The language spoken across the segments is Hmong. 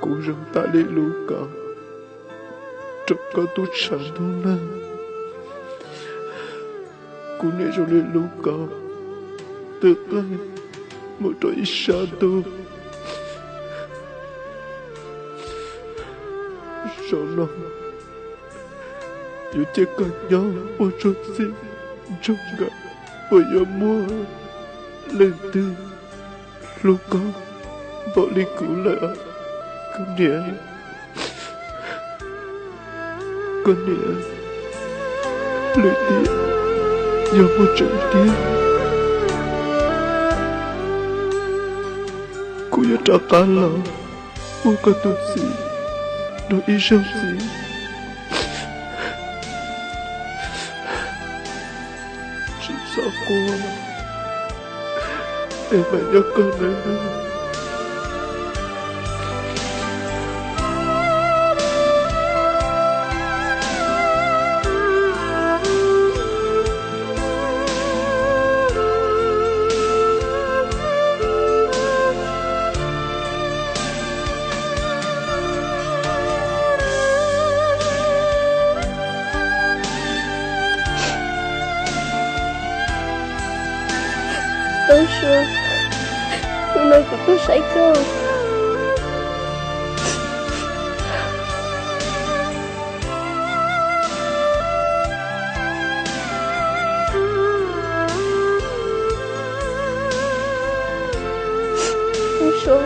Kuv zoo tam li lub kaus rau koj tub tshav ntuj nag. Kuv niam zoo li lub kaus twb qeeg mus rau ib sab ntuj. Zaum no yuav cia koj nyob ua txuj txim ntsoog nkawd, puas yuav muaj leej twg hlub koj npaum li kuv lawm, koj niam? Koj niam, lwm tiam yog muaj tseeb tiag, kuv yuav rov qab los ua koj tus txiv dua ib zaug ntxiv. Tsis txhob quaj, es mam nyob koj ntawd nawb. Tub Sua, hnub no kuv tuaj saib koj. Tub Sua,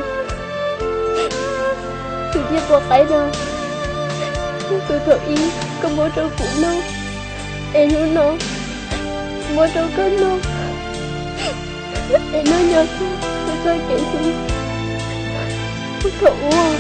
tus ncej puas qaib no, tus thaum ub koj muab rau kuv noj, es hnub no muab rau koj noj, es noj nyob txoj kev hlub thaum ub.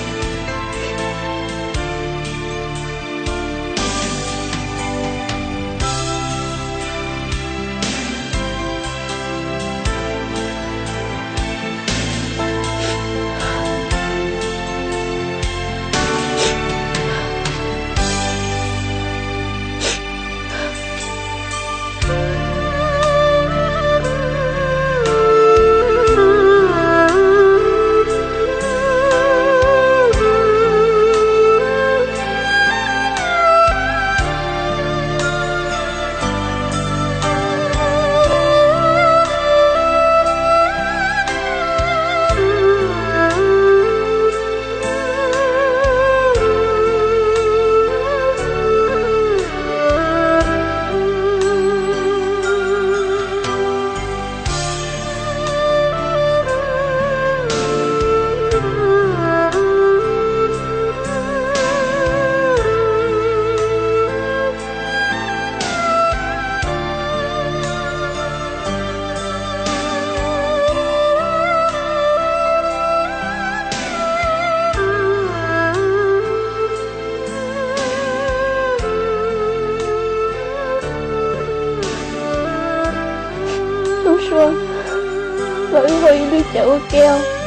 Tub Sua, los wb ua ib lub cav ua ke os.